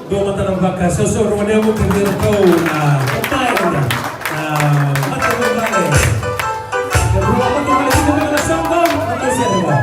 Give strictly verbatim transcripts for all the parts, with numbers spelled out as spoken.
Dua mada na vakasausau, rogo levu, kei na kau na papaina na matavuvale. Na dua matavuvale, tiko na sound, na kau sere vua.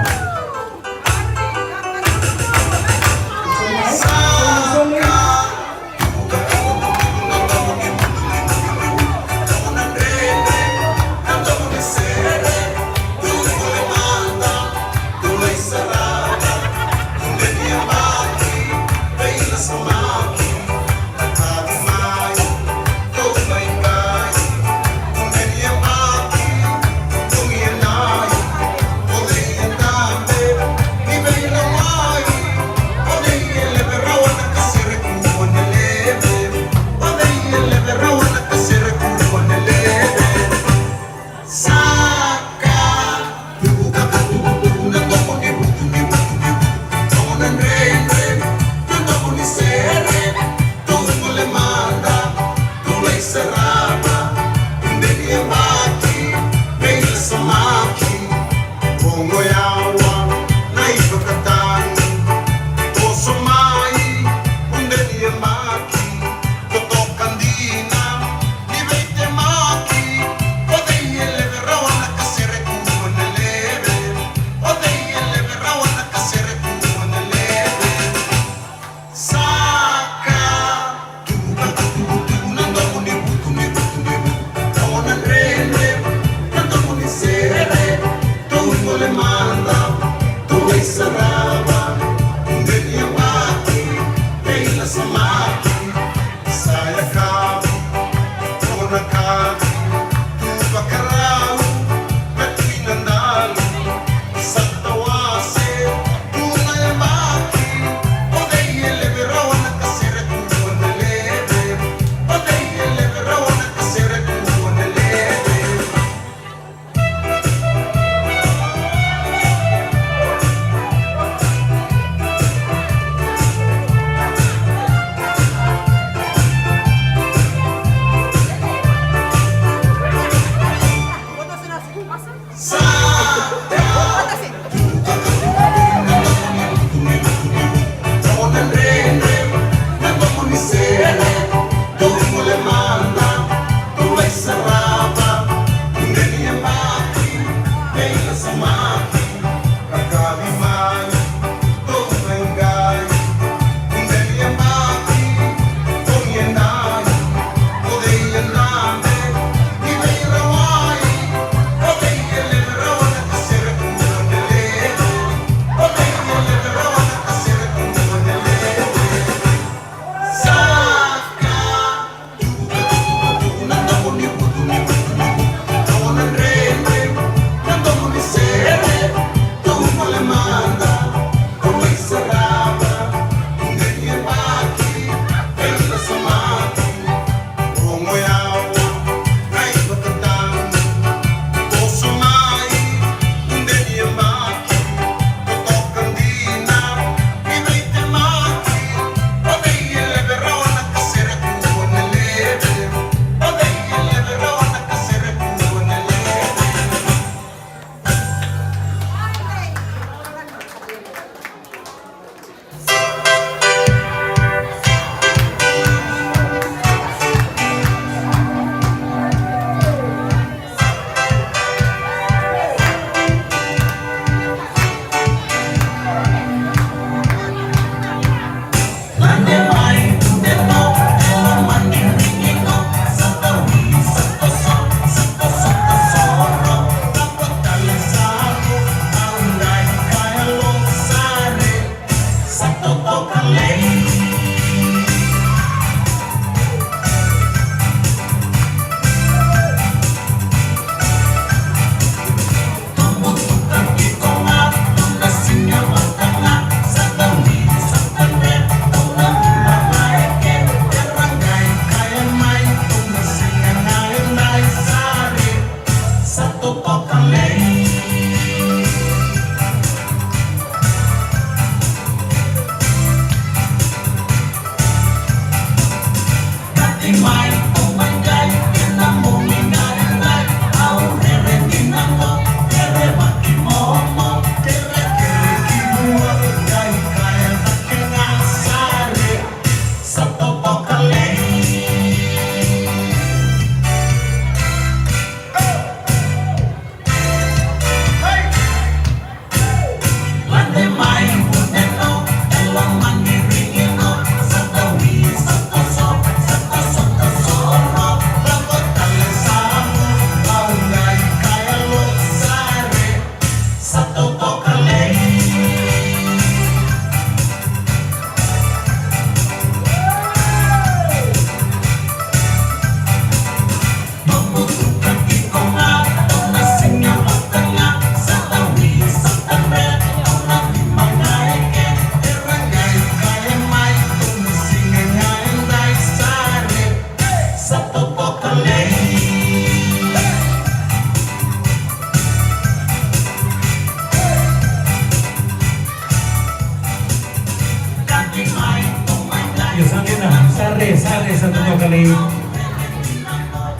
Io, sa dina, sa re, sa re, sa totoka lei.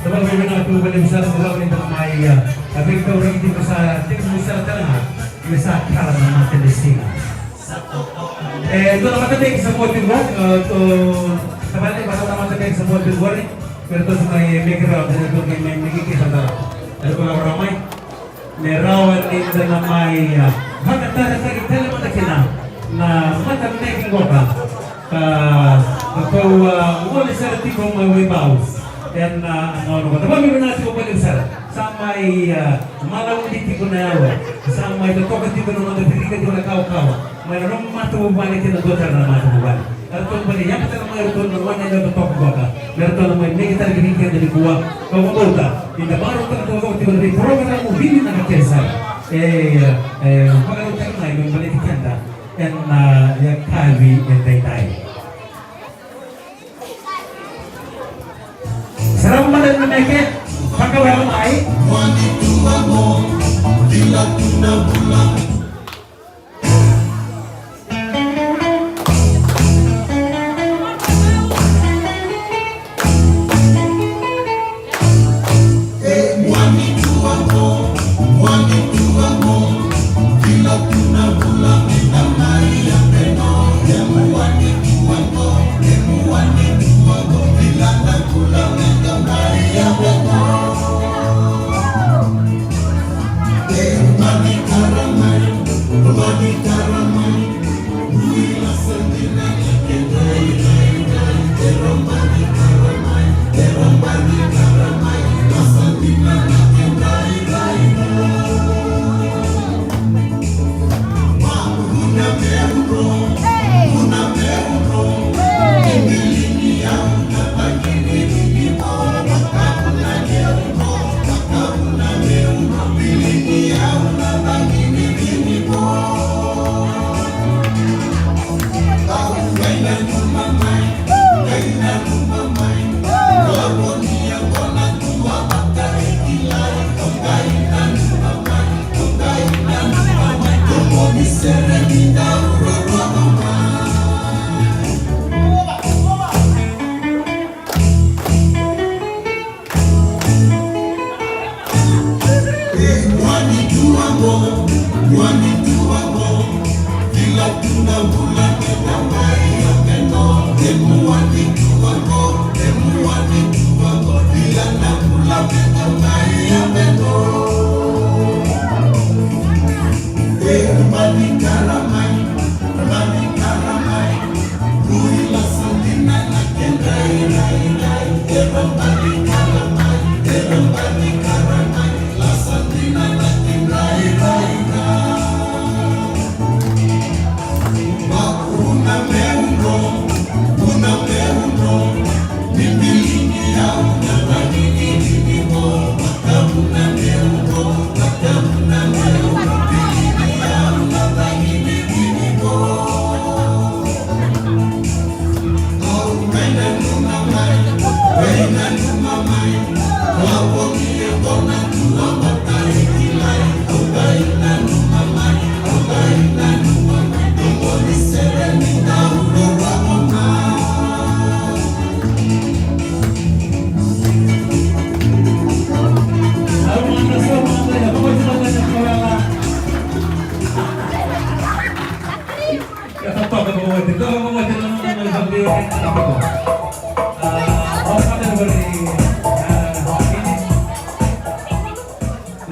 Sa vakavinavinaka tu vakalevu sara, sa vakavinavinaka mai, a, a veitauraki tiko sa tekivu sara tale ga me sa kala na matanisiga. E, dua na matabeki sa bau tiko, e, dua, tavale, dua na matabeki sa bau tiko qori, me ratou sa mai meke rawa, me ratou mai meke kei sa dara. Ratou na rawa mai. Me rawa ni da na mai, a, vakatarataki tale mada kina na matabeki qoka. Ka, ka kau, a, gole sara tiko mai Waibau. Ena, a, gauna qoka. Vakavinavinaka tiko vakalevu sara. Sa mai, a, malauni tiko na yalo. Sa mai totoka tiko na noda virika tiko na kawakawa. Mai na nomu matavuvale kei na dua tale na matavuvale. Eratou bale yaga tale mai eratou na gone era totoka qoka. Me ratou na mai meke tale ki vei keda nikua. Ka vakabauta ni da vakarautaka taucoko tiko na veiporokarama vinaka kece sara. E, e, vakarautaki mai me baleti keda ena, e, yakavi edaidai. Sarava mada na meke, vakawela mai.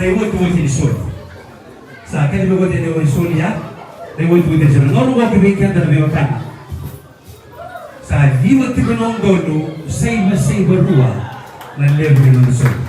Na iwatiwati ni soli. Sa kena veiwati ni soli ya. Na iwatiwati ni soli. Gauna qo ki vei keda na veiwekani. Sa ciwa tiko na udolu saiva saiva rua na levu ni noda soli.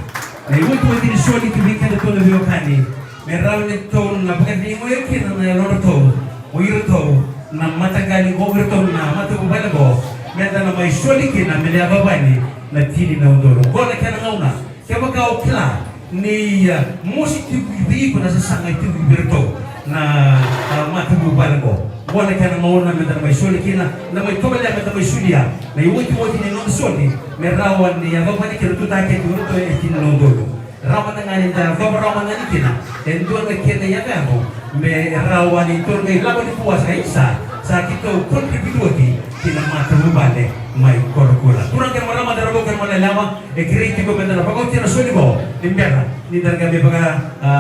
Na iwatiwati ni soli ki vei keda tou na veiwekani, me rawa ni tou na vakacegui kina na yalodratou, o iratou na mataqali qo, o iratou na matavuvale qo, meda na mai soli kina me na yavavani na tini na udolu. Qo na kena gauna. Kevaka o kila ni, a, mosi tiko vei iko na sasaga e tiko vei iratou na, a, matavuvale qo, qo na kena gauna meda na mai soli kina, na mai tovolea meda mai solia na iwatiwati ni noda soli, me rawa ni yacova ni kena tutakete o iratou e tini na udolu. Rawa mada ga ni da yacova rawa mada ga ni kina e dua na kena yacoyaco, me rawa ni tou na qai lako nikua sa isa, sa keitou contribute oti ki na matavuvale mai Korokora. Turaga kei na marama, daru vou kei na marama yalewa, e kerei tiko meda na vakaoti na soli qo ni bera ni da na qai mai vaka, a,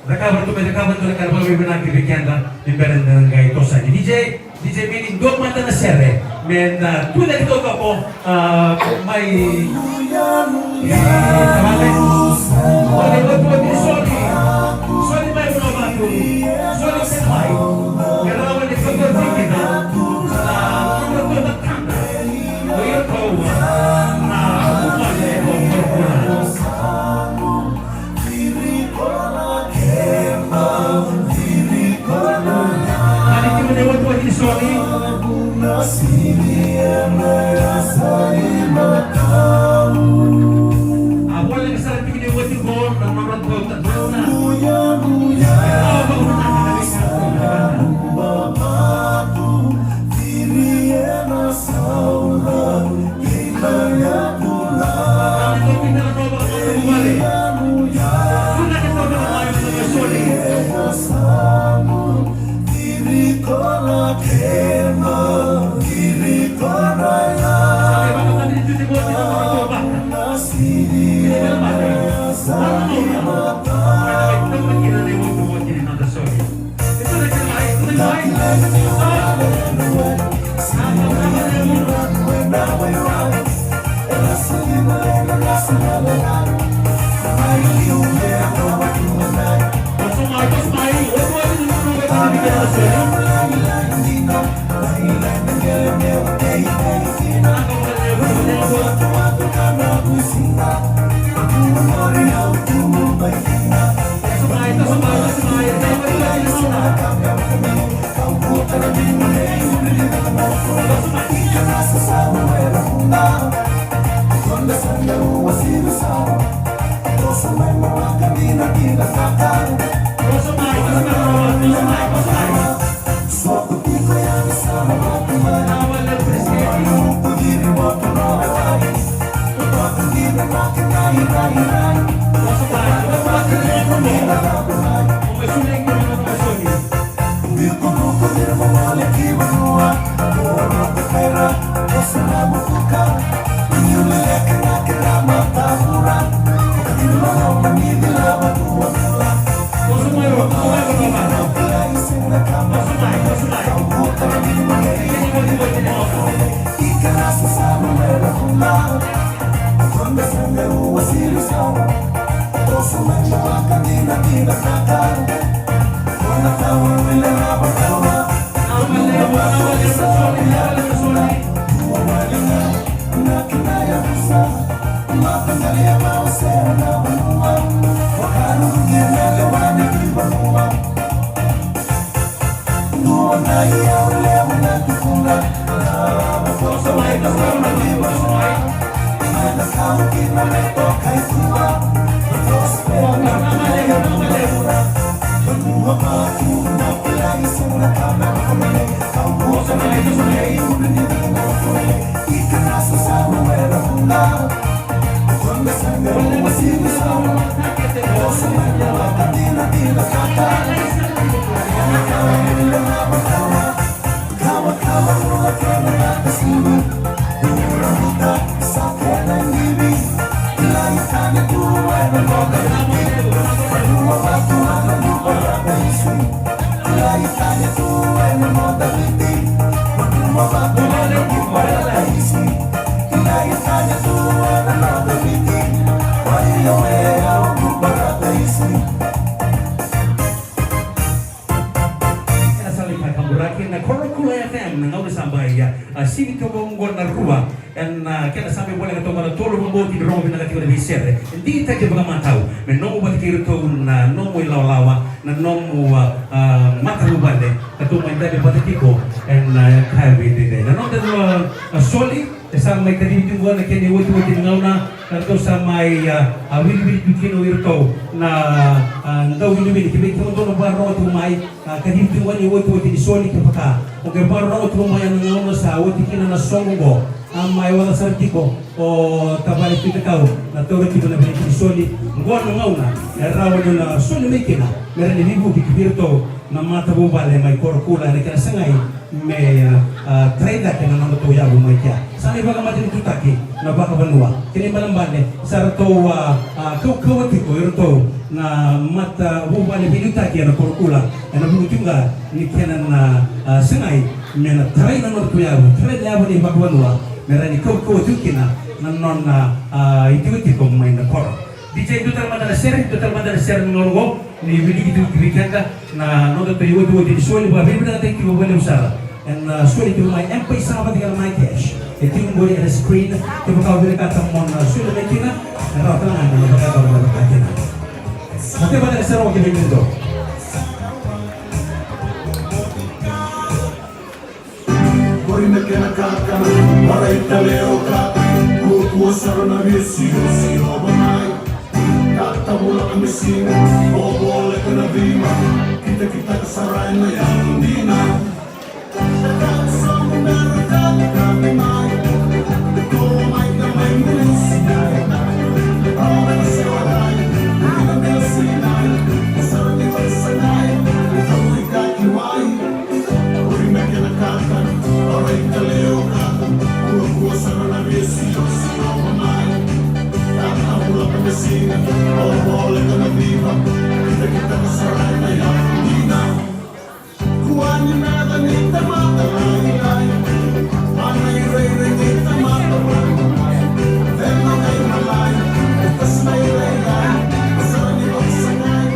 cakava, ratou mai cakava e dua na ka na vakavinavinaka vei keda ni bera ni da na qai toso yani. D J, D J Mini, dua mada na sere meda tucake taucoko, a, mai, e, tavale. Oi, oi, oi, soli, soli mai, soli mai, soli mai. Ke rawa ni vakaoti kina na nodratou matana. Ratou ga na tolu vakabauti ni rogo vinaka tiko na veisere. E digitaki vakamatau me nomu vata kei iratou na nomu ilawalawa, na nomu, a, a, matavuvale. Ratou mai dabe vata tiko ena, a, yakavi edaidai. Na noda, a, a, soli e sa mai kacivi tiko na kena iotioti ni gauna. Ratou sa mai, a, a, wilivili tu kina o iratou na, a, dau wilivili. Ke vei kemudou na vakarorogo tiko mai, a, kacivi tiko na iotioti ni soli, kevaka o qai vakarorogo tiko mai ena gauna sa oti kina na soqo oqo. A mai oca sara tiko o tavale Fitakau na taura tiko na veleti ni soli. Oqo na gauna e rawa ni na soli mai kina me rawa ni veivuke ki vei iratou na matavuvale mai Korokula ena kena sagai me, a, a, tarai cake na nodatou yavu mai kea. Sa na ivakamatenitutaki na vakavanua. Kena ibalebale sa ratou, a, a, kaukauwa tiko iratou na matavuvale veiliutaki ena Korokula ena vuku tiko ga ni kena na, a, sagai me na tarai na nodatou yavu, tarai na yavu ni vakavanua me rawa ni kaukauwa tiko kina na nona, a, itikotiko mai na koro. D J, dua tale mada na sere, dua tale mada na sere na gauna oqo, ni wiliki tiko ki vei keda na nodatou iotioti ni soli. Vakavinavinakataki tiko vakalevu sara ena, a, soli tiko mai, M-PAiSA vata kei na MyCash. E tiko qori ena screen, kevaka o vinakata mo na soli mai kina, e rawa tale ga na vakayacora na vaka kina. Sa tei vata na sere oqo ki vei kemudou. Qori na kena kakana, orai tale o ka, kuakua sara na veisiosio vanai. Ka tavulaka me siga, o voleka na veima, kitakitaka sara ena yalo dina. Ka sobu mera kakana mai, ko mai na mai musi, o mai na sewa dai, na mera sinai, sara ni vaisanai, tau i kaki wai. Ori na kena kata, orai tale o kata, kuakua sara na veisiosio vanai. Kata vulaka na siga, o voleka na viva, kitakitaka sara na yalo dina. Kua ni meda ni tamata lailai, vana irairai ni tamata lailai, vena na imalai, tasi na irairai, sara ni vaisagai.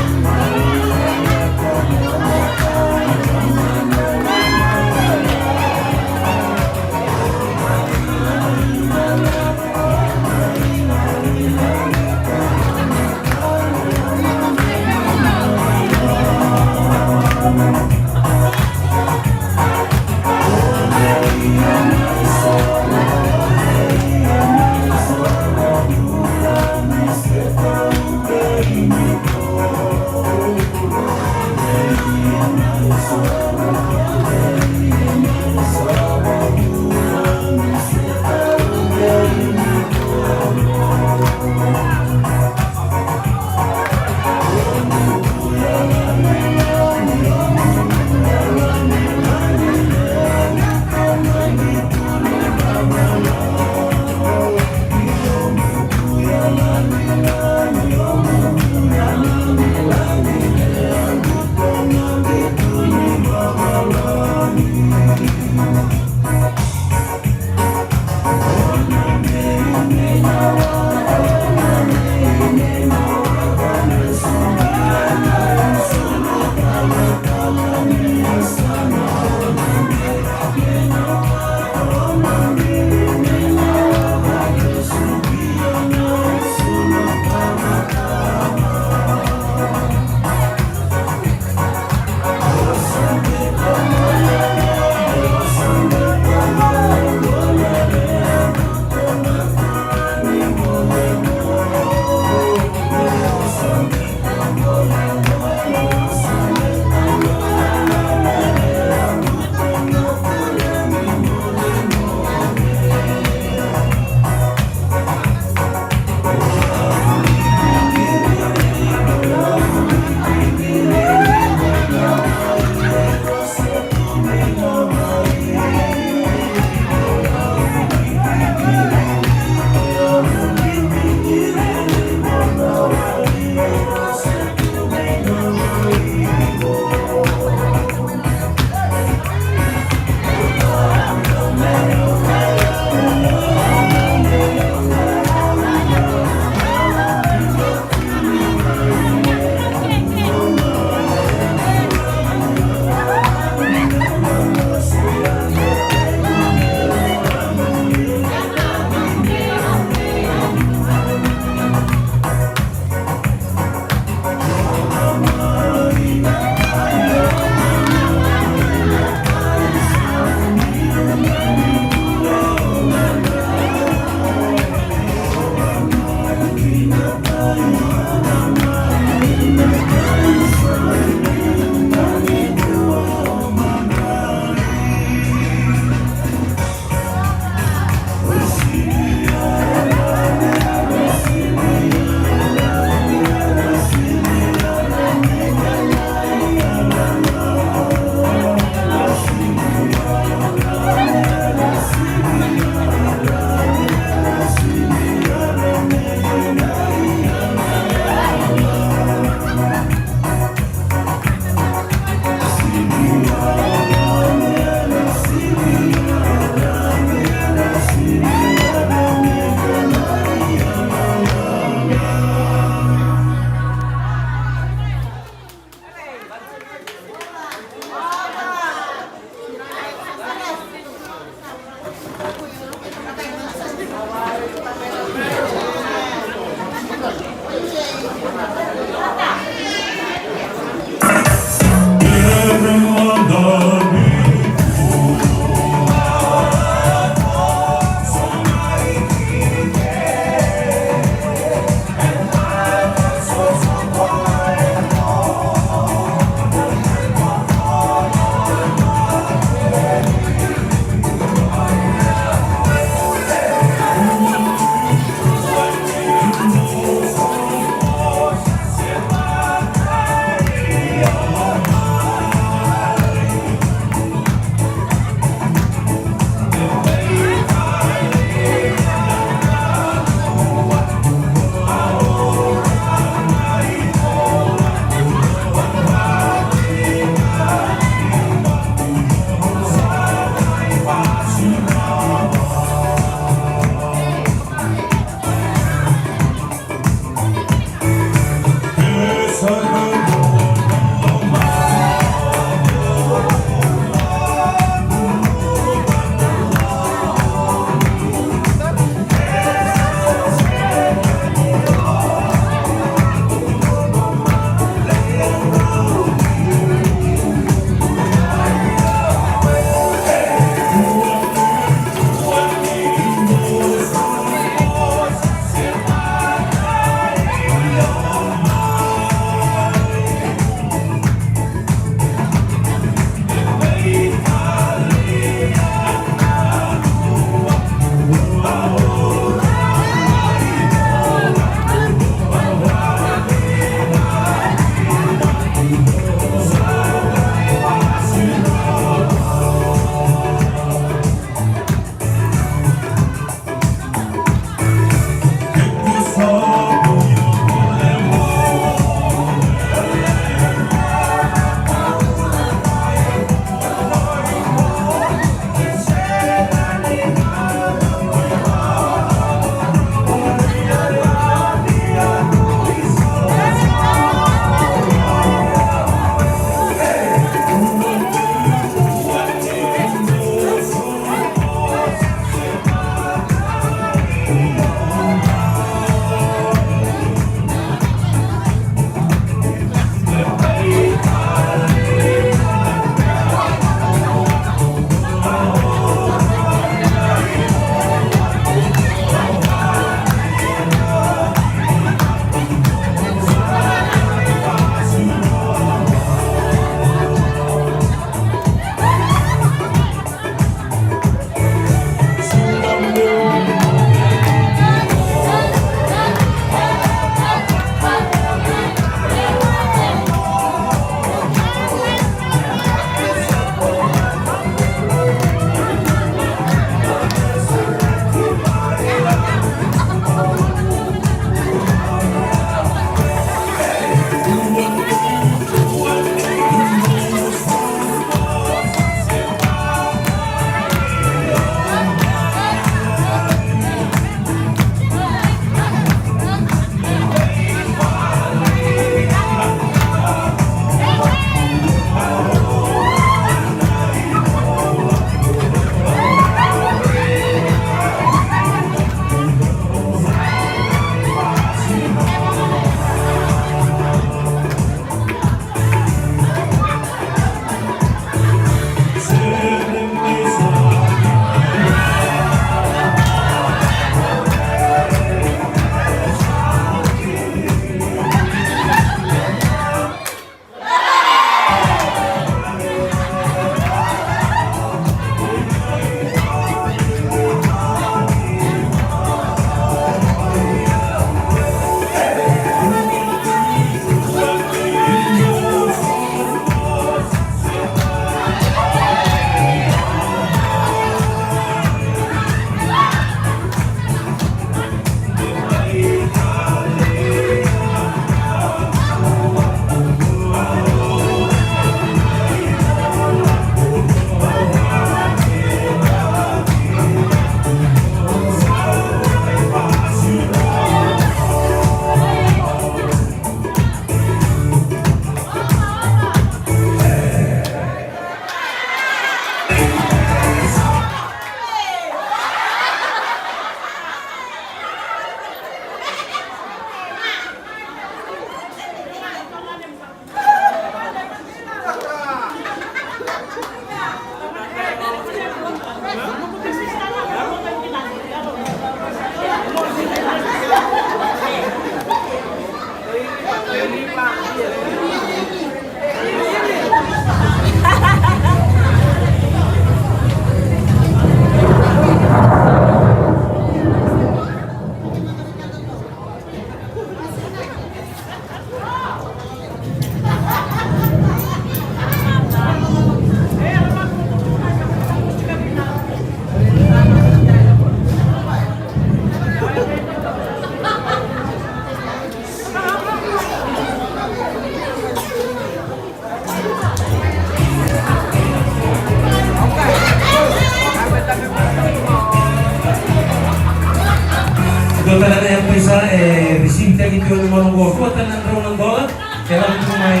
Tiko na gauna oqo, rua tale na drau na dola. E lako tiko mai,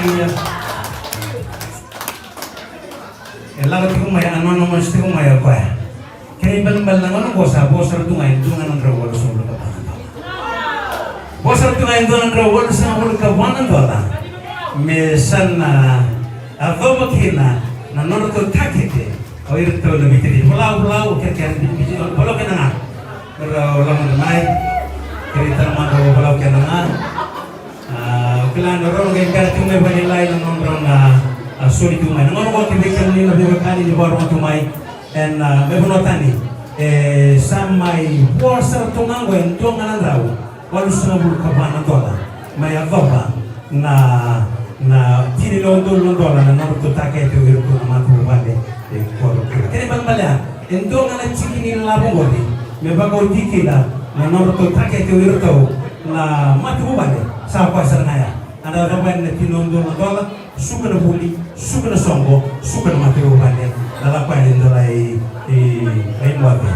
e lako tiko mai, anonymous tiko mai o koya. Kena ibalebale na gauna oqo sa vo sara tu ga e dua ga na drau walusagavulu ka va na dola. Vo sara tu ga e dua na drau walusagavulu ka va na dola. Me sa na yacova kina na nodratou takete o iratou na Viti. Volau, volau, kerekere, volau kina ga. Volau, volau mai. Kerekere tale mada, volau kina ga. A, o kila na rau qai bera tiko mai vakalailai na nodrau na, a, soli tu mai. Na gauna oqo kivei kemuni na veiwekani ni vakarorogo tu mai ena, a, veivanua tani. E sa mai vo sara tu ga oqo e dua ga na drau walusagavulu ka va na dola. Mai yacova na, na tini na udolu na dola na nodratou takete o iratou na matavuvale e Korokia. Kena ibalebale ya, e dua ga na tiki ni lavo oqori me vakaoti kina na nodratou takete o iratou na matavuvale. Sa koya sara ga ya. A da yacova yani na tini na udolu na dola, suka na vuli, suka na soqo, suka na matavuvale. Na lako yani e dua lai, i, lai moce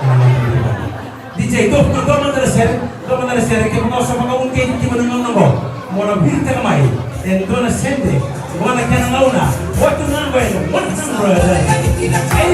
ena matavuvale. D J, dua, dua mada na sere, dua mada na sere, kevaka o sa vakaukauataki tiko na gauna oqo, mo na viritaka mai e dua na sede, qo na kena gauna. Watu na qo e one hundred eighty-four.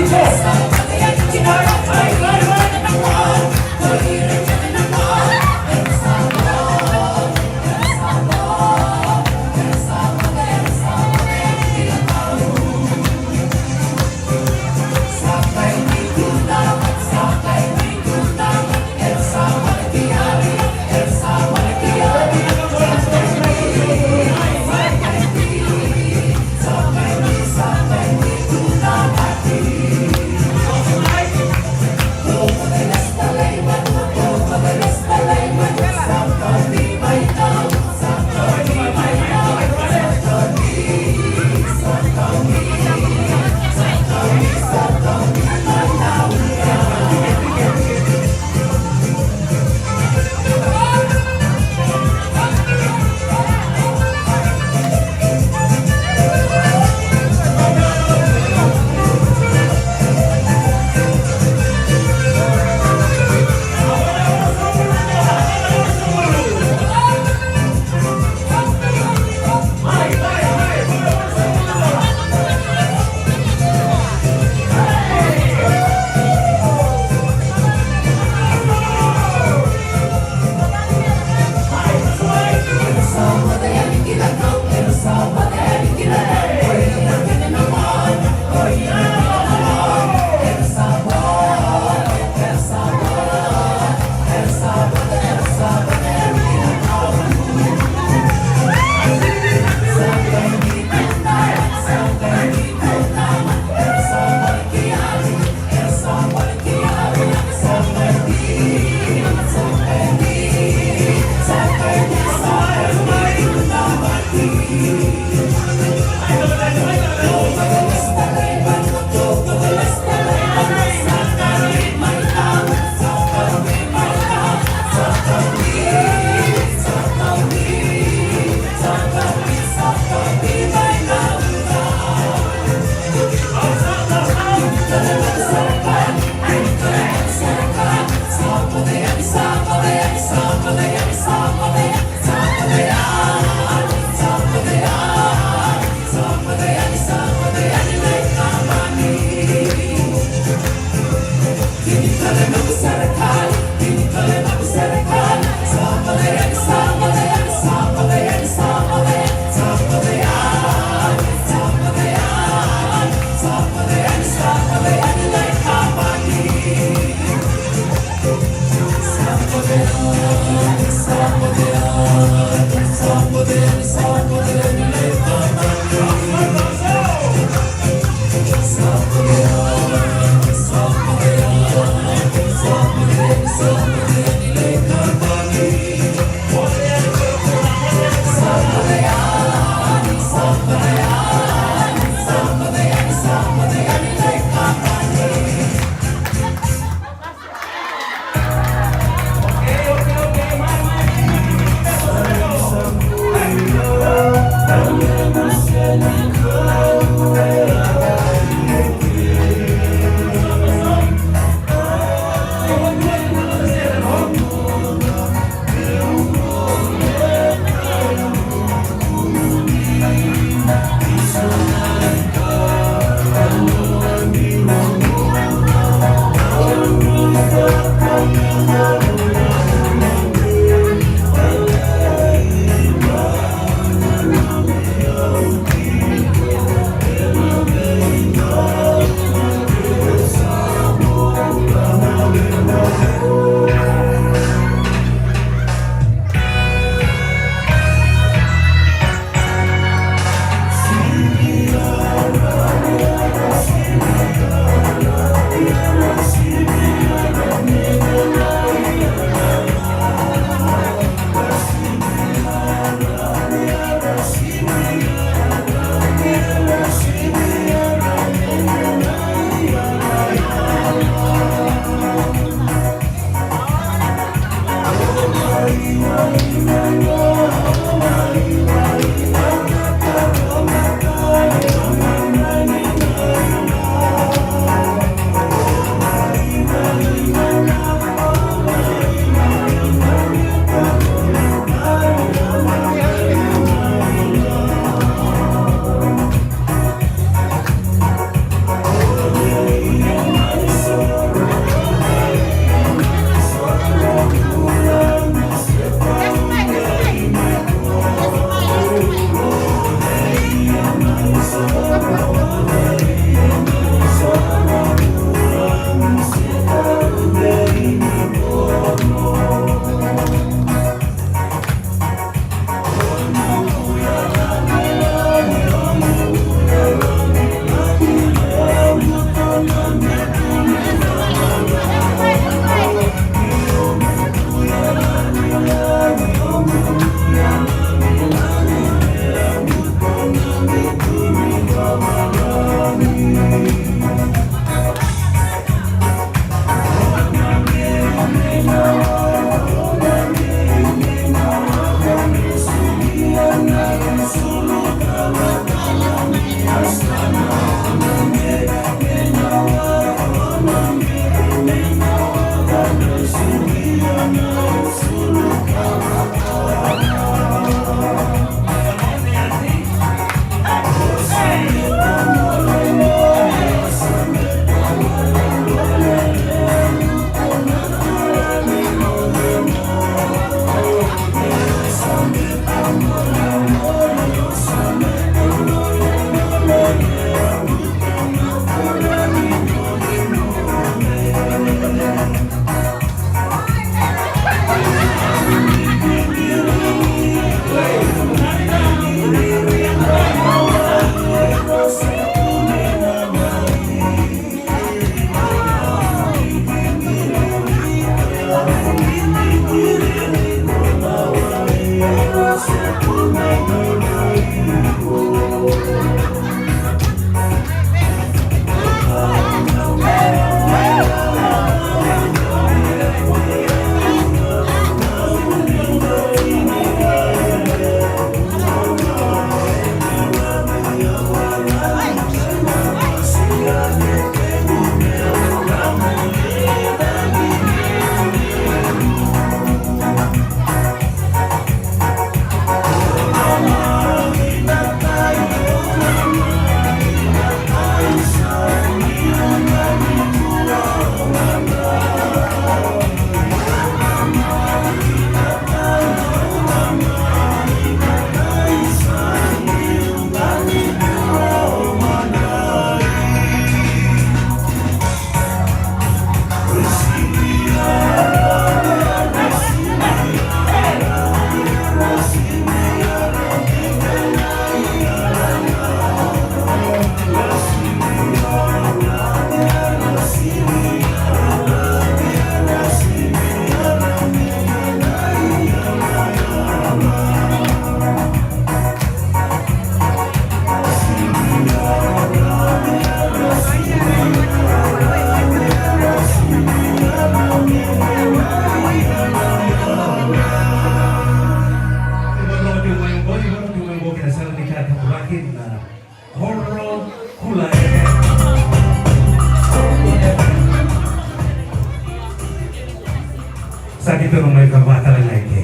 Mai cava tale ga i ke.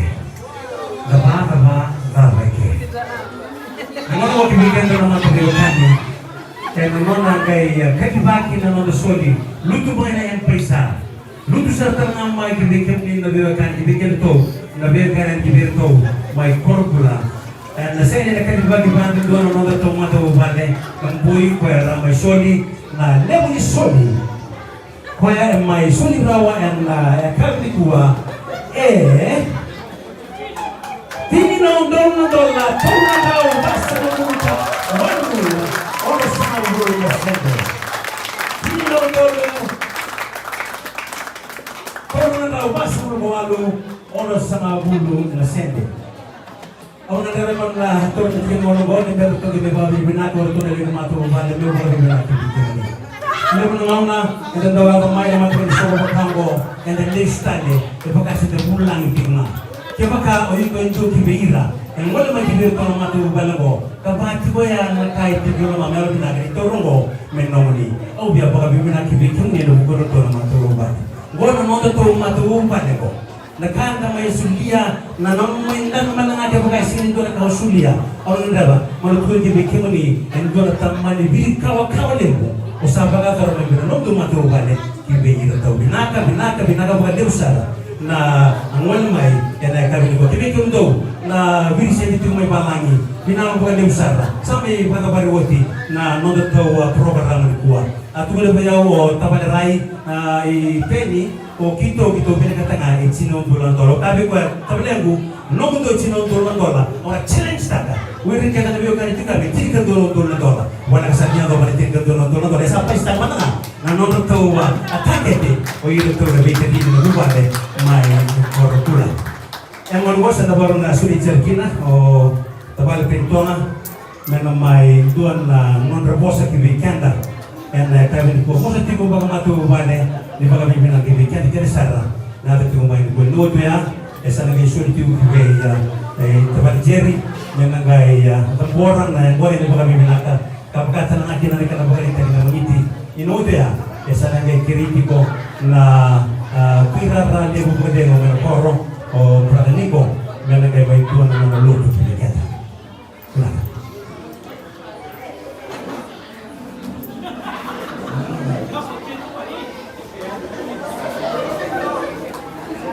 Cava, cava, cava i ke. Na gauna oqo ki vei keda na mataveiwekani, e na nona qai, e, kacivaki na noda soli. Lutu mai na M-PAiSA. Lutu sara tale ga mai ki vei kemuni na veiwekani, ki vei kedatou na veiwekani, ki vei iratou mai Korokula. E na sega ni na kacivaki vakadua na noda tou matavuvale, ka bui koya ra mai soli na levu ni soli. Koya e mai soli rawa ena, e, yakavi nikua. E tini na udolu na dola, tolu na drau vasagavulu ka walu, onosagavulu na sede. Tini na udolu, tolu na drau vasagavulu ka walu, onosagavulu na sede. Au na qai mai na toro ni tiko oqo, ni bera toka me vakavinavinaka o ratou na lewe ni matavuvale, meu vakavinavinaka vei kemuni. Levu na gauna eda dau yaco mai na mataka ni soqo vaka oqo, eda lesu tale, e vaka se da vulagi tiko ga. Kevaka o iko e dua ki vei ira e gole mai ki vei iratou na matavuvale oqo, ka vaka tiko ya na ka e tiko e lomamuni, yalovinaka ni taura oqo me nomuni. Au via vakavinavinaka vei kemuni ena vuku ni ratou na matavuvale. Oqo na nodatou matavuvale oqo. Na ka da mai solia, na nomu mai dabe mada ga kevaka e sega ni dua na ka o solia. Au na gadreva meu na tukuna ki vei kemuni e dua na tamani veikawakawa levu o sa vakayacora mai vei ira na nomudou matavuvale. Ki vei iratou, vinaka, vinaka, vinaka vakalevu sara na gole mai ena yakavi nikua. Ki vei kemudou na veiwekani tiko mai valagi, vinaka vakalevu sara. Sa mai vakavari oti na nodatou, a, porokaramu nikua. A tukuna vei au o tavale Rai, a, i Peni, o keitou, keitou vinakata ga e tini na udolu na dola. Au kaya vei koya, tavalequ, nomudou e tini na udolu na dola, au na challenge taka o ira kece na veiwekani tiko me tinikadua na udolu na dola. Vinaka sara ni yacova na tinikadua na udolu na dola, e sa paisitaka mada ga na nodratou, a, a takete o iratou na veitacini na vuvale mai Korokula. E gone qo sa na vakarau na soli jeri kina o tavale Peni Toga me na mai dua na nodra vosa ki vei keda ena yakavi nikua. Vosa tiko vakamatavuvale ni vakavinavinaka ki vei keda kece sara na yaco tiko mai nikua. Ni oti oya e sa na qai soli tiko ki vei, a, e, tavale Jeri me na qai, a, cabora na yaqona ni vakavinavinaka. Ka vaka tale ga kina na kena vakaraitaki na Magiti. Ni na oti oya e sa na qai kerei tiko na, a, tuirara levu vakacegu mai na koro, o brother Niko, me na qai mai dua na nona lotu ki vei keda. Vinaka.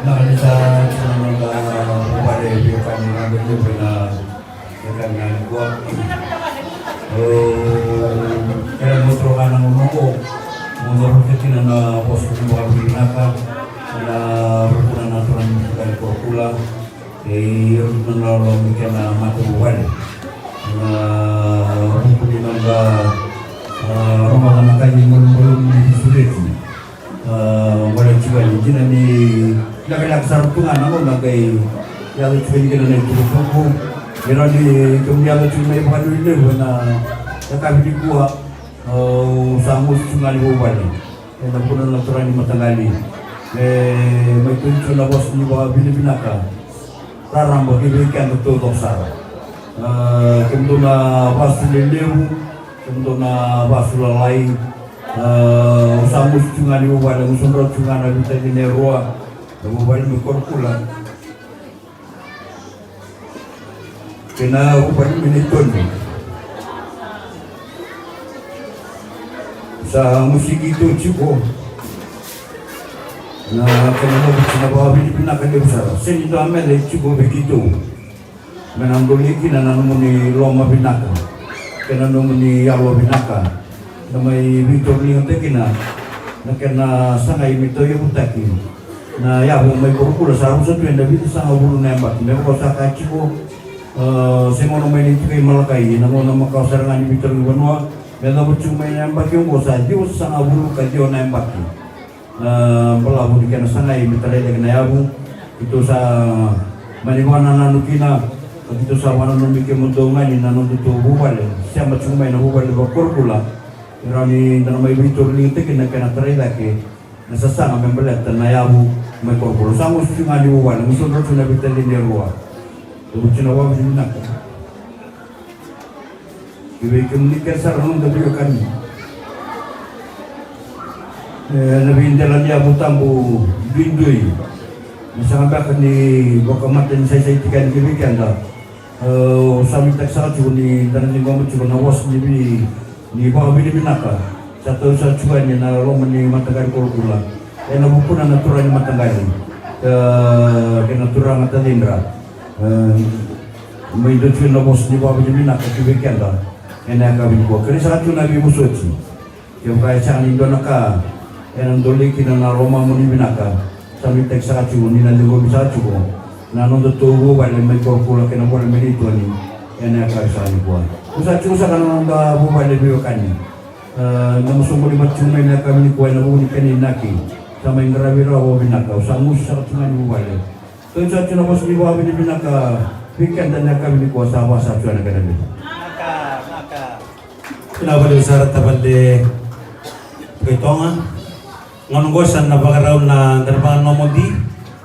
Vinaka ni sa tiko na noda vuvale veiwekani na noda levu ena Kena nikua. O, era mo toro ga na gauna oqo mo na ruka kina na vosa ni vakavinavinaka na rukuna na turaga ni Korokula. E rukuna na loma ni kena matavuvale na ruku ni noda, a, rogoca na kai ni malumalumu ni sureti. A, gole tiko yani dina ni lekaleka sara tu ga na gauna qai yaco tiko yani kina na itukutuku. Ni rawa ni kemuni yaco tiko mai vakanuinuiva na yakavi nikua, a, au sa gusu tu ga ni vuvale ena vuna na turaga ni mataqali me mai kuri tu na vosa ni vakavinavinaka raraba ki vei keda taucoko sara. A, kemudou na vasu lelevu, kemudou na vasu lalai. A, au sa gusu tu ga ni vuvale, gusu drau tu ga na veitalia e rua, na vuvale mai Korokula kei na vuvale mai Naitoni. Sa gusu keitou tiko na kena noqu tina vakavinavinaka levu sara. Sega ni dua meda tiko vei keitou me na doli kina na nomuni loma vinaka kei na nomuni yalo vinaka. Na mai veitauriligataki kina na kena sagai me tauyavutaki na yavu mai Korokula. Sa rusa tu ena vitusagavulu na yabaki me vaka au sa kaya tiko, a, se gauna mai na itukai Malakai, na gauna makawa sara ga ni veitarogi vanua me yacova tiko mai na yabaki oqo sa ciwasagavulu ka ciwa na yabaki na balavu ni kena sagai me tarai cake na yavu. Keitou sa mani vakanananu kina ka keitou sa vakananumi kemudou ga ni na nodatou vuvale sema tiko mai na vuvale vakaKorokula. E rawa ni da na mai veitauriligataki na kena tarai cake na sasaga me baleta na yavu mai Korokula. Sa gusu tiko ga ni vuvale, gusu drau tiko na veitalia e rua. Au gusu na vakavinavinaka ki vei kemuni kece sara na noda veiwekani ena veidela ni yavu tabu duidui. Ni sega beka ni vakamatasaisai tiko yani ki vei keda. E, au sa nuitaka saka tiko ni da na ciqoma tiko na vosa ni vi-, ni vakavinavinaka sa tau saka tiko yani ena loma ni mataqali kolokolo. Ena vukuna na turaga ni mataqali, e, kei na turaga tacidra. E, mai dua tiko na vosa ni vakavinavinaka ki vei keda ena yakavi nikua. Kerei saka tiko na veivosoti. Kevaka e sega ni dua na ka ena dolei kina na lomamuni vinaka, sa nuitaki saka tiko ni na ciqomi saka tiko na nodatou vuvale mai Korokula kei na vale mai Naitoni ena yakavi saka nikua. Au sa tiko saka na noda vuvale veiwekani. E, na nomu soqoni mada tiko mai na yakavi nikua ena vuku ni kena inaki, sa mai qaravi rawa vakavinaka. Au sa gusu saka tiko ga ni vuvale. Tou sa tiko na vosa ni vakavinavinaka vei keda na yakavi nikua, sa vaka sa tiko na kena vei. Vinaka vakalevu sara tavale Kaitoga. Gauna oqo sa na vakarau na qaravi na nomodi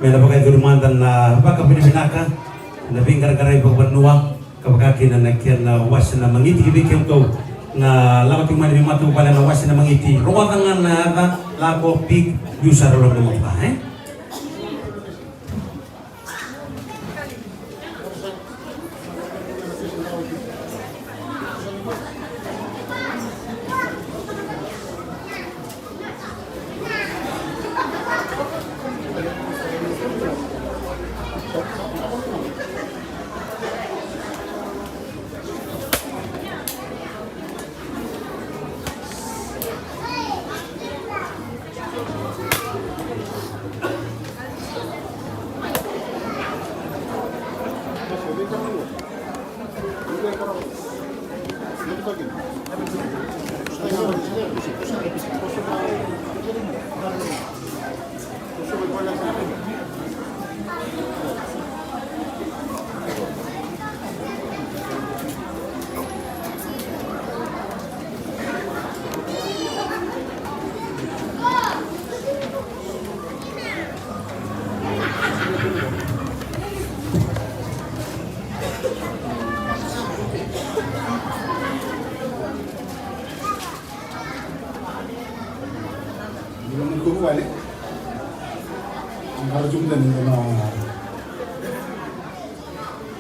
me na vakayacori mada na vakavinavinaka, na veiqaraqaravi vakavanua, ka vaka kina na kena wase na magiti ki vei kemudou na lako tiko mai na veimatavuvale na wase na magiti. Rogoca ga na yaca, lako, pick, liu sara loma ni motoka, e? Ni loma ni vuvale. Ni qara tiko mada ni na,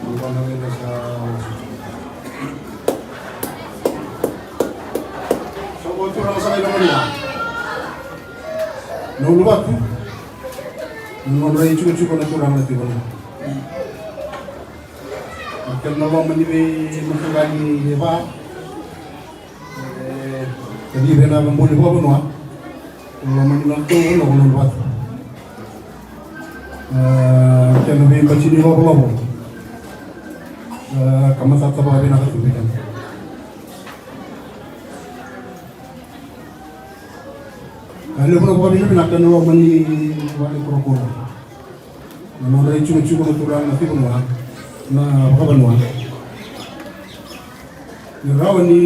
na qona vei na sa, sa qo turaga sa lai lomani. Na uluvatu. Na nodra itikotiko na turaga na tiko na. Na kena loma ni veimataqali e va. E, ka ni vei na buli vakavanua. Loma ni nodatou vanua ko Nauluvatu. E, kena veibatini lovolovo. E, ka matata vakavinaka tu vei keda. E, levu na vakavinavinaka ena loma ni vale korokoro. Na nodra itikotiko na turaga na tiko vanua, na vakavanua. Ni rawa ni,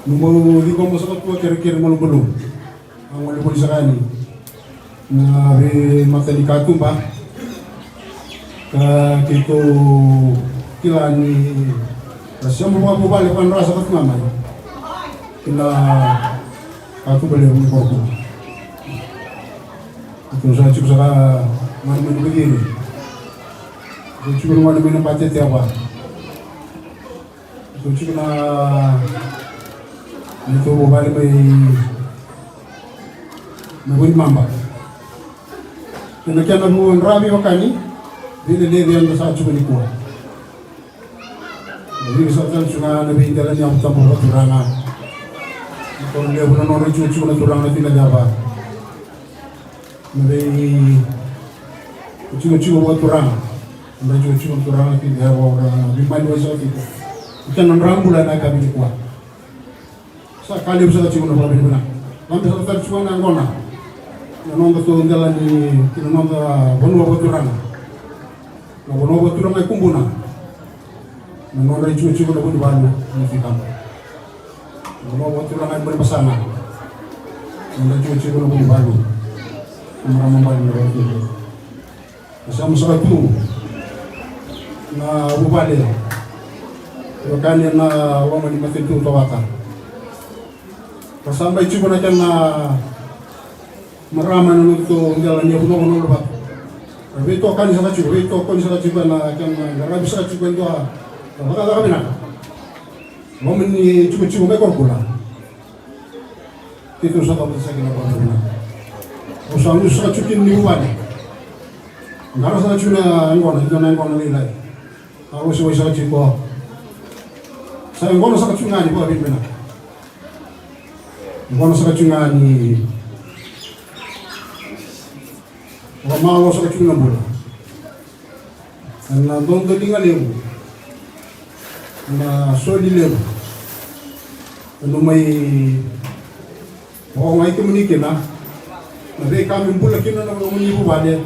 ni bau ciqoma saka tu a kerekere malumalumu. A gole voli saka yani na veimatani katuba. Ka keitou kila ni na sema vakavuvale vakadra saka tu ga mai. Kina katuba levu ni korokoro. Tou sa tiko saka gone mai na Vaciri. Tou tiko na gone mai na Batete, Ava. Tou tiko na, na tou vale mai, mai Vunimaba. Ena kena vu dravi vakani, vei lelevu eda sa tiko nikua. Na veisautau tiko ga na veidela ni yavu tabu vakaturaga. Na koro levu na nodra itikotiko na turaga na Tina Cava. Na vei itikotiko vakaturaga. Na itikotiko na turaga na Tina Cava, na veimaliwai sa tiko. Ita na dra bula na ka vei nikua. Sa ka levu saka tiko na vakavinavinaka. Cabe saka tale tiko na yaqona. Na noda tou dela ni, ki na noda vanua vakaturaga. Na vanua vakaturaga e Kubuna. Na nodra itikotiko na Vunivalu, na Fikaba. Na vanua vakaturaga e Burebasaga. Na nodra itikotiko na Vunivalu. Na marama bale na vakaturaga. Ka sa mosaka tu na vuvale. Vaka ni na loma ni matanitu Tovata. Ka sa mai tiko na kena marama na nodatou dela ni yavu na Nauluvatu. Veitokani saka tiko, veitokoni saka tiko ena kena qaravi saka tiko e dua na cakacaka vinaka. Loma ni tikotiko mai Korokula. Keitou sa cavuta saka na vakavinaka. Au sa gusu saka tiko kina ni vuvale. Qara saka tiko na yaqona, io na yaqona lailai. Au wasewase saka tiko. Sa yaqona saka tiko ga ni vakavinaka. Yaqona saka tiko ga ni vakamalo saka tiko na bula. Ena dodoliga levu, ena soli levu, ena mai vakaogai kemuni kina na veika me bula kina na nomuni vuvale.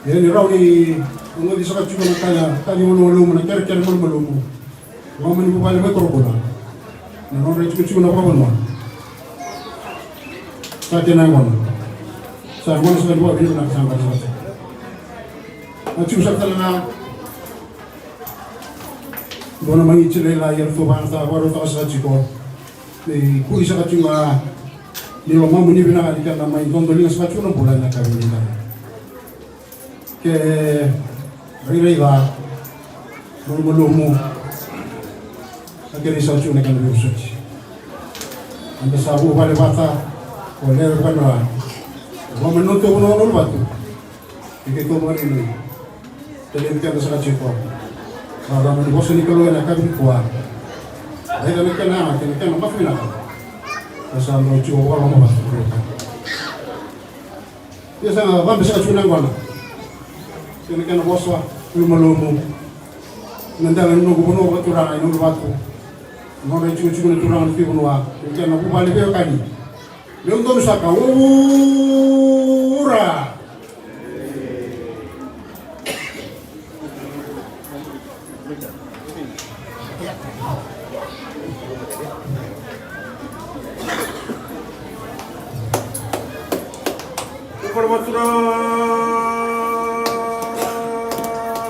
Ia ni rawa ni oqori saka tiko na ka ya, ka ni malumalumu, na kerekere malumalumu. Loma ni vuvale mai Korokula. Na nodra itikotiko na vakavanua. Sa kena yaqona. Sa yaqona saka ni vakavinaka, sa yaqona saka. Na tiko saka tale ga dua na magiti lailai eratou vakayagataka, vakarautaka saka tiko. Ni kuri saka tiko ga ni lomamuni vinaka ni kena mai dodoliga saka tiko na bula ena yakavi ni dai. Ke rairai ca, malumalumu, a kerei sa tiko na kena veivosoti. Eda sa vuvale vata ko lewe vanua. Loma ni nodatou vanua na Uluvatu. Ke keitou vakanuinui. Tale ni keda saka tiko. Sa cama ni vosa ni Kalou ena yakavi nikua. Raica na kena yaga kei na kena mata vinaka. Ka sa dau tiko vakaloloma vata. Ia sa cabe saka tiko na yaqona. Kei na kena vosa malumalumu. Na dela ni noqu vanua vakaturaga e Uluvatu. Nodra itikotiko na turaga na Tui Vanua. Kei na kena vuvale veiwekani. Meu donu saka, ura!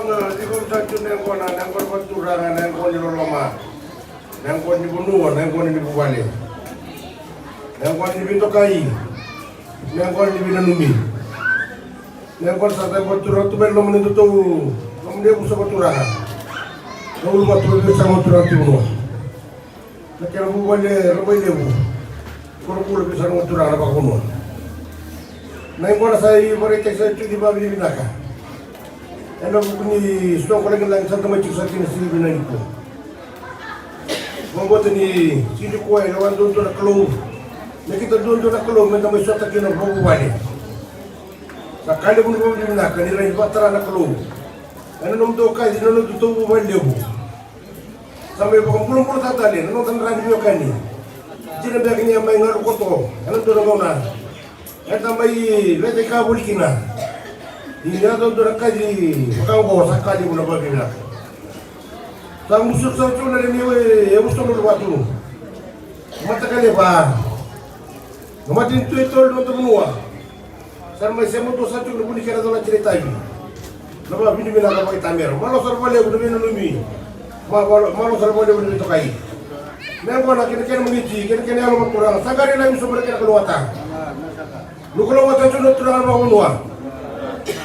Turaga, tiko sa tu na yaqona, na yaqona vakaturaga, na yaqona ni loloma, na yaqona ni vanua, na yaqona ni vuvale, na yaqona ni veitokai, na yaqona ni veinanumi. Na yaqona sa caka vakaturaga tu mai loma ni nodatou, loma ni yavusa vakaturaga. Na Uluvatu, veiveisau vakaturaga tu vanua. Na kena vuvale Ravailevu. Korokula, veiveisau vakaturaga na vakavanua. Na yaqona sa ivakaraitaki saka tiko ni vakavinavinaka. Ena vuku ni soqo lagilagi sa da mai tiko saka kina siga vinaka nikua. Vakabauta ni siga nikua e lewa duadua na Kalou. Me keitou duadua na Kalou me da mai sota kina vakavuvale. Sa ka levu ni vakavinavinaka ni rawa ni vakatara na Kalou ena nomudou kaci, na nomudou vuvale levu. Sa mai vakabulabulataka tale na noda dra ni veiwekani. Dina beka ni a mai galu koto ena dua na gauna. Eda mai veitika voli kina. Ni yaco dua na kaci vaka oqo sa ka levu na vakavinavinaka. Sa gusu saka tiko na lewe ni yavusa ni Uluvatu. Mataqali va. Na matanitu e tolu ni noda vanua. Sa na mai sema dua saka tiko na vu ni kena colati na itavi. Na vakavinavinaka vakaitamera. Malo sara vakalevu na veinanumi. Ma-, malo, malo sara vakalevu na veitokai. Me yaqona kei na kena magiti, kei na kena yalo vakaturaga. Sa qai rai laivi sobu na kena kalougata. Ni kalougata tiko na turaga vakavanua.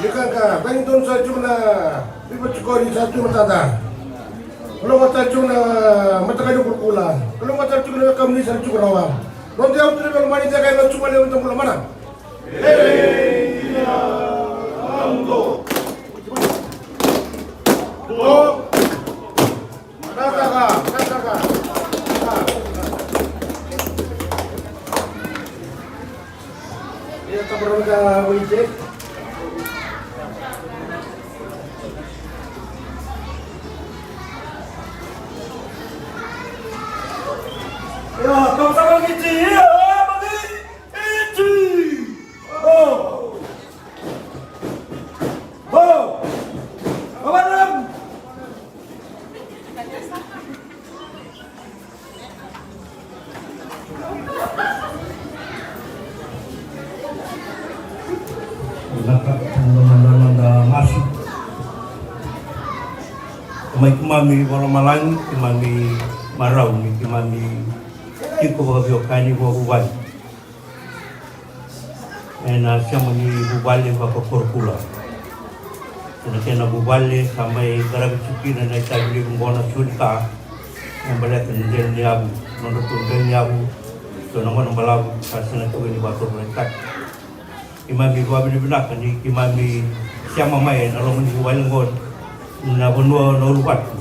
Ni ka, ka, tagi donu saka tiko na veivatikori sa tu e matada. Kalougata tiko na mataqali Korokula. Kalougata tiko na wekamuni sa na tiko rawa. Noda yau tu na veilomani, caka ena tiko levu na bula mana. Vinaka, na noda masu. Mai keimami vakalomalagi, keimami marau ni keimami tiko vakaveiwekani vakavuvale ena sema ni vuvale vakaKorokula. Ena kena vuvale sa mai qaravi tiko kina na itavi levu qo na soli ka me baleta na dela ni yavu, nodratou dela ni yavu, so na gone balavu sa sega tiko ni vakatorocaketaki. Keimami vakavinavinaka ni keimami sema mai ena loma ni vuvale qo na vanua na Uluvatu,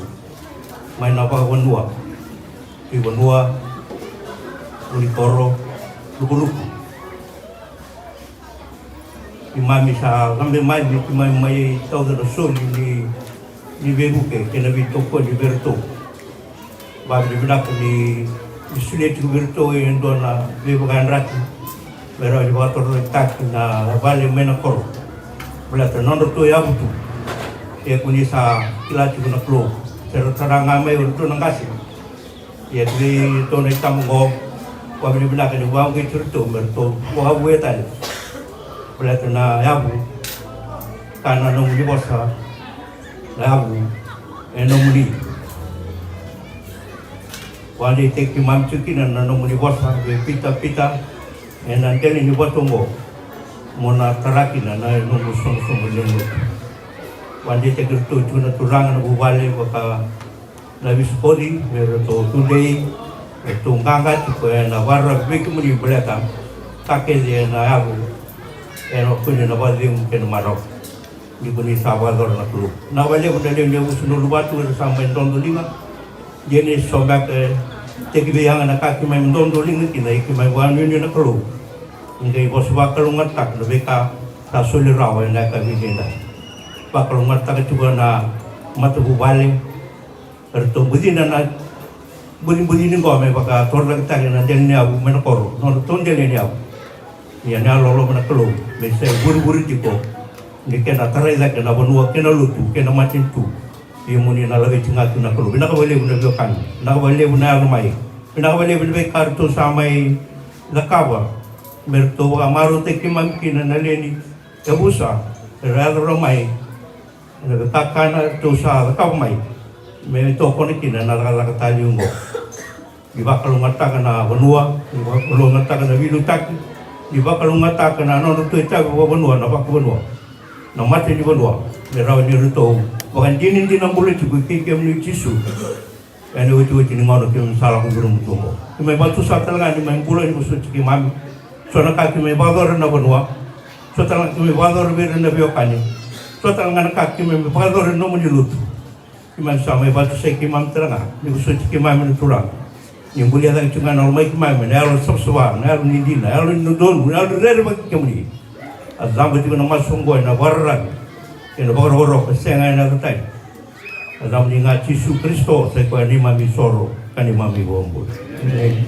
mai na vakavanua, Tui Vanua, Vunikoro, Lukuluku. Keimami sa cabe mai me keimami mai tauca na soli ni, ni veivuke kei na veitokoni vei iratou. Vakavinavinaka ni, ni solia tiko vei iratou e dua na veivakayadrati me rawa ni vakatorocaketaki na vale mai na koro. Baleta na nodratou yavu tu. Ia ko ni sa kila tiko na Kalou, se ra tara ga mai o iratou na qase. Ia tu vei iratou na itaba oqo, vakavinavinaka ni vakauqeti iratou me ratou vakavueta tale. Baleta na yavu, ka na nomuni vosa, na yavu e nomuni. Vakadeitaki keimami tiko kina na nomuni vosa vei Pita, Pita, ena dela ni vatu oqo, mo na tara kina na nomu soqosoqo levu. Vakadeitaki iratou tiko na turaga na vuvale vaka na Visikoci me ratou tudei, me ratou qaqa tiko ena vakararavi vei kemuni baleta ka kece ena yavu, ena kune na vakacegu kei na marau. Ni ko ni sa vakayacora na Kalou. Vinaka vakalevu na lewe ni yavusa na Uluvatu era sa mai dodoliga. Ia ni so beka e teki vei yaga na ka keimami dodoliga kina, ia keimami vakanuinui na Kalou ni qai vosa vakalougatataka na veika sa soli rawa ena yakavi edaidai. Vakalougatataka tiko na matavuvale, eratou bucina na bucibuci ni qo me vakatorocaketaki na dela ni yavu mai na koro, nodratou dela ni yavu. Ia na yalololoma na Kalou me sa ivurevure tiko ni kena tarai cake na vanua kei na lotu kei na matanitu. Ia mo ni na laveti ga tu na Kalou. Vinaka vakalevu na veiwekani, vinaka vakalevu na yaco mai, vinaka vakalevu na veika ratou sa mai cakava me ratou vakamarautaki keimami kina na lewe ni yavusa era yaco rawa mai. Ena veika kece eratou sa cakava mai me tokona kina na cakacaka talei oqo. Ni vakalougatataka na vanua, ni vakalougatataka na veiliutaki, ni vakalougatataka na nodratou itavi vakavanua, na vakavanua, na mata ni vanua, me rawa ni ratou vakadinadina bula tiko kei kemuni Jisu. Ena iotioti ni gauna keimami sa lako curuma tu oqo, keimami vakatusa tale ga ni mai bula ni vosoti keimami. So na ka keimami vakayacora na vanua, so tale ga keimami vakayacora vei ira na veiwekani, so tale ga na ka keimami vakayacora na nomuni lotu. Keimami sa mai vakatusai keimami tale ga ni vosoti keimami na Turaga. Ni bulia cake tiko ga na lomai keimami ena yalo savasava, na yalo ni dina, na yalo ni dodonu, na yalo ni rerevaki kemuni. A caba tiko na masu oqo ena vakararavi kei na vakarokoroko, sega ena yaca tani. A caba ni ga Jisu Karisito, sa i koya neimami isoro ka neimami iVakabula. Emeni.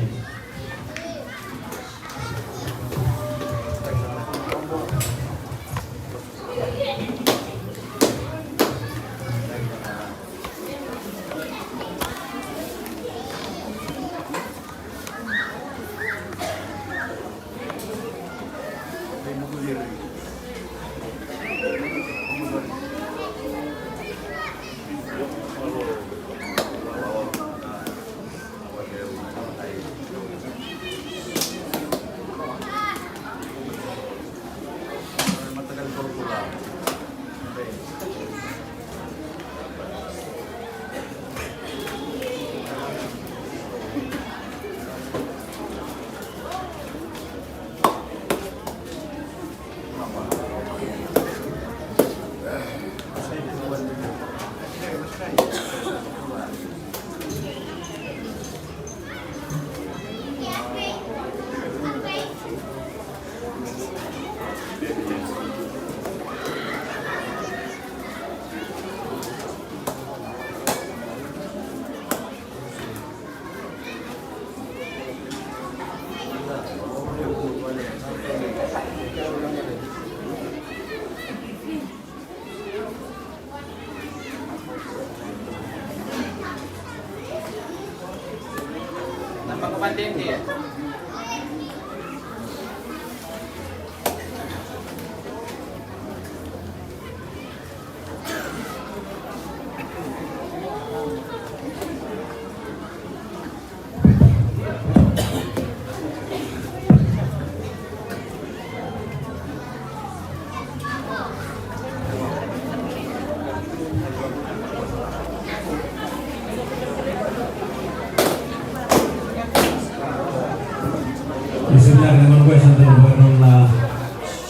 Sa vinaka na gauna qo, sa dau vakarorogo na,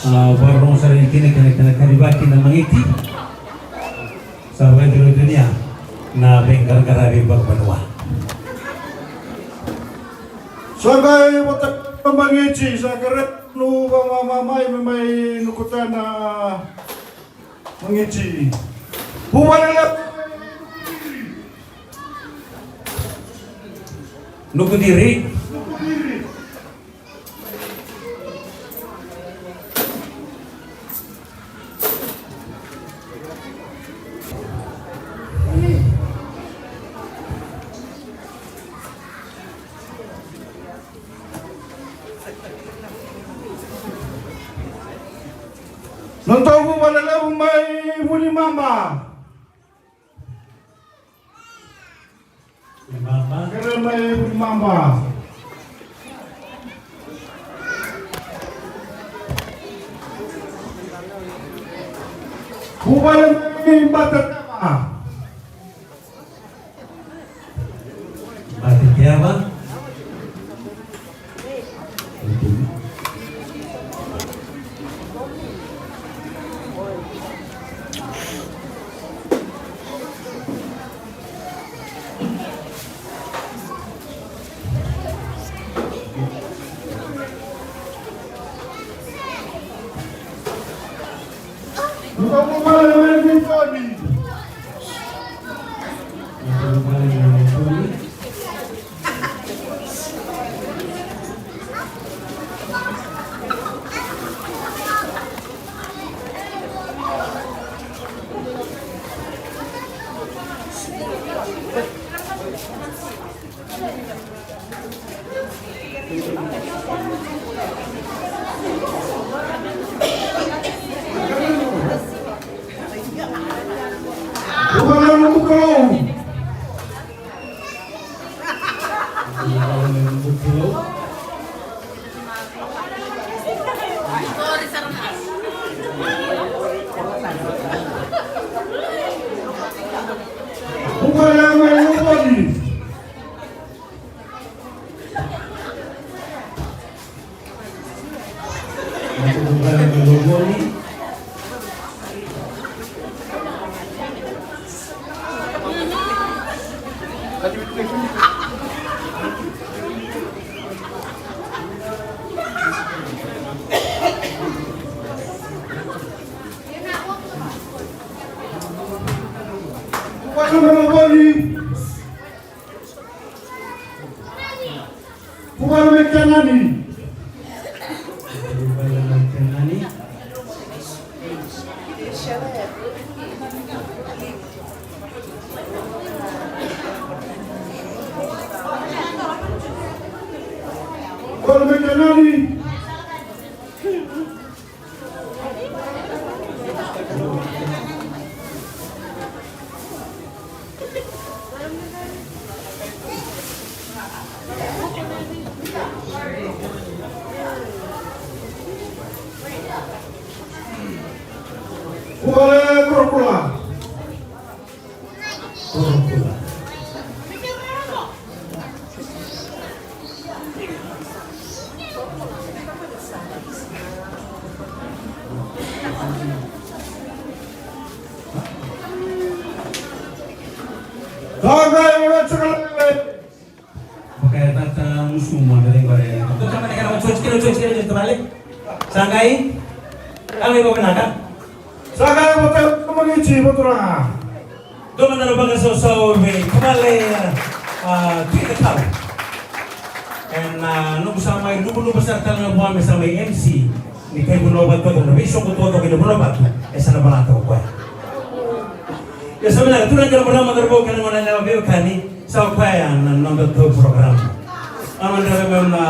a, vakarorogo sara yani kina kena, kena karivaki na magiti. Sa vakaturi tu ni ya na veiqaraqaravi vakavanua. Sa qai vata na magiti, sa kerei na vakamamai me mai nukuta na magiti. Vuvale levu. Nukudiri. Nodatou vuvale levu mai Vunimaba. Vunimaba. Kere mai Vunimaba. Vuvale mai Batateva. Batateva. Vuvale mai Kenani. Vuvale mai Kenani. Vuvale mai Kenani. Vuvale Korakula. Sa qai vakayagataka na gusumu mai na veiqaravi. Dou sa mani kena vakasotikena, sotikena, sotikena vale. Sa qai. Ka qai vakavinaka. Sa qai vakavinaka, magiti, vakaturaga. Dou mada na vakasausau vei tavale, a, Tui Cakau. Ena, a, noqu sa mai luvuluvu sara tale ga vua me sa mai M C ni kai vanua vakatotolo, na veisoqo totolo kei na vanua vatu, e sa na vala toka o koya. Ia sa vinaka, turaga kei na marama, cauravou kei na goneyalewa veiwekani, sa o koya na nodatou porokaramu. Au na gadreva meu na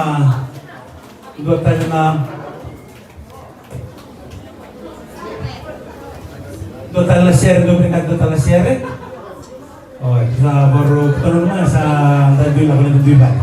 dua tale na Dua tale na sere, dua tale na sere. Oi, sa varau, kutana mai sa da dui na, da dui vale.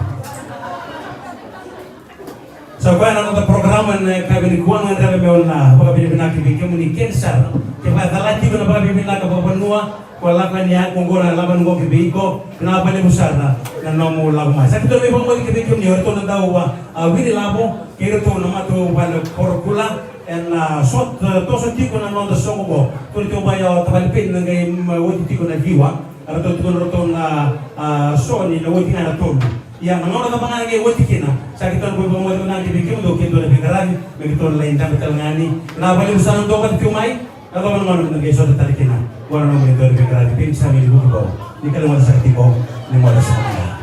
Sa koya na noda program ena yakavi nikua, na gadreva meu na vakavinavinaka vei kemuni kece sara. Kevaka e cala tiko na vakavinavinaka vakavanua, ko lako yani ya, ko qo na lako yani qo ki vei iko, vinaka vakalevu sara na nomu lako mai. Sa keitou na veivakamoce ki vei kemuni, o iratou na dau a, a, Wini Lavo, kei iratou na matavuvale Korokula, ena, a, so, e, toso tiko na noda soqo qo. Tukuna tiko mai o tavale Peni na qai, mm, oti tiko na ciwa. Eratou tukuna ratou na, a, so ni na oti ga na tolu. Ia na gauna cava ga na qai oti kina, sa keitou na vakavinavinaka vei kemudou, keitou na veiqaravi, me keitou na lai dabe tale ga yani. Vinaka vakalevu sara na dou vata tiko mai. Yacova na gauna me da qai sota tale kina. Vua na nomuni dau ni veiqaravi, Peni Sami ni Vukivo. Ni kalougata saka tiko, ni moce saka.